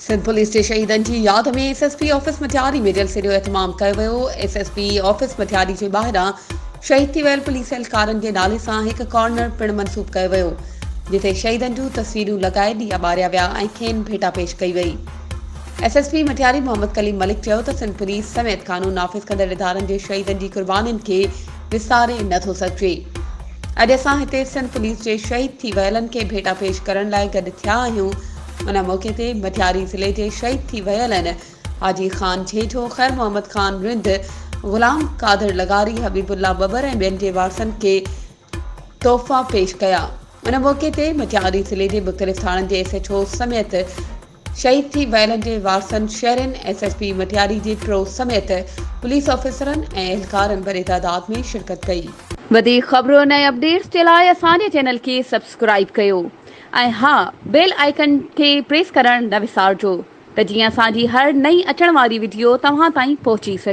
Sindh police جي شهيدن جي ياد ۾ S S P office Matiari ۾ جلسي جو اهتمام ڪيو ويو. S S P office Matiari جي ٻاهران شهيد ٿي ويل پوليس اهلڪارن جي نالي سان هڪ ڪارنر پڻ منسوب ڪيو ويو، جتي شهيدن جون تصويرون لڳائي ڏيئا ٻاريا ويا ۽ کين ڀيٽا پيش ڪئي وئي. S S P Matiari Muhammad Kaleem Malik چيو ته سنڌ پوليس سميت قانون نافذ ڪندڙ ادارن جي شهيدن جي قربانين کي وساري نه ٿو سگهجي. اڄ اسان هتي سنڌ پوليس جي شهيد ٿي ويلن کي ڀيٽا پيش ڪرڻ لاء گڏ ٿيا آهيون. ان موقعي تي مٽياري ضلعي جي شهيد ٿي ويلن حاجي خان جهيجهو، خير محمد خان رند، غلام قادر لغاري، حبيب الله ٻٻر ۽ ٻين جي وارثن کي تحفا پيش ڪيا. ان موقعي تي مٽياري ضلعي جي مختلف ٿاڻن جي ايس ايڇ او سميت شهيد ٿي ويلن جي وارثن، شهرين، ايس ايس پي مٽياري جي پرو سميت پوليس آفيسرن ۽ اهلڪارن وڏي تعداد ۾ شرڪت ڪئي. وڌيڪ خبرن ۽ اپڊيٽس جي لاء اسان جي چينل کي سبسڪرائيب ڪيو. ۽ ها بيل آئيڪن کي پريس ڪرڻ نه وسارجو ته جيئن اسان جي هر نئين اچڻ واري وڊيو توهان تائين پهچي سگهي.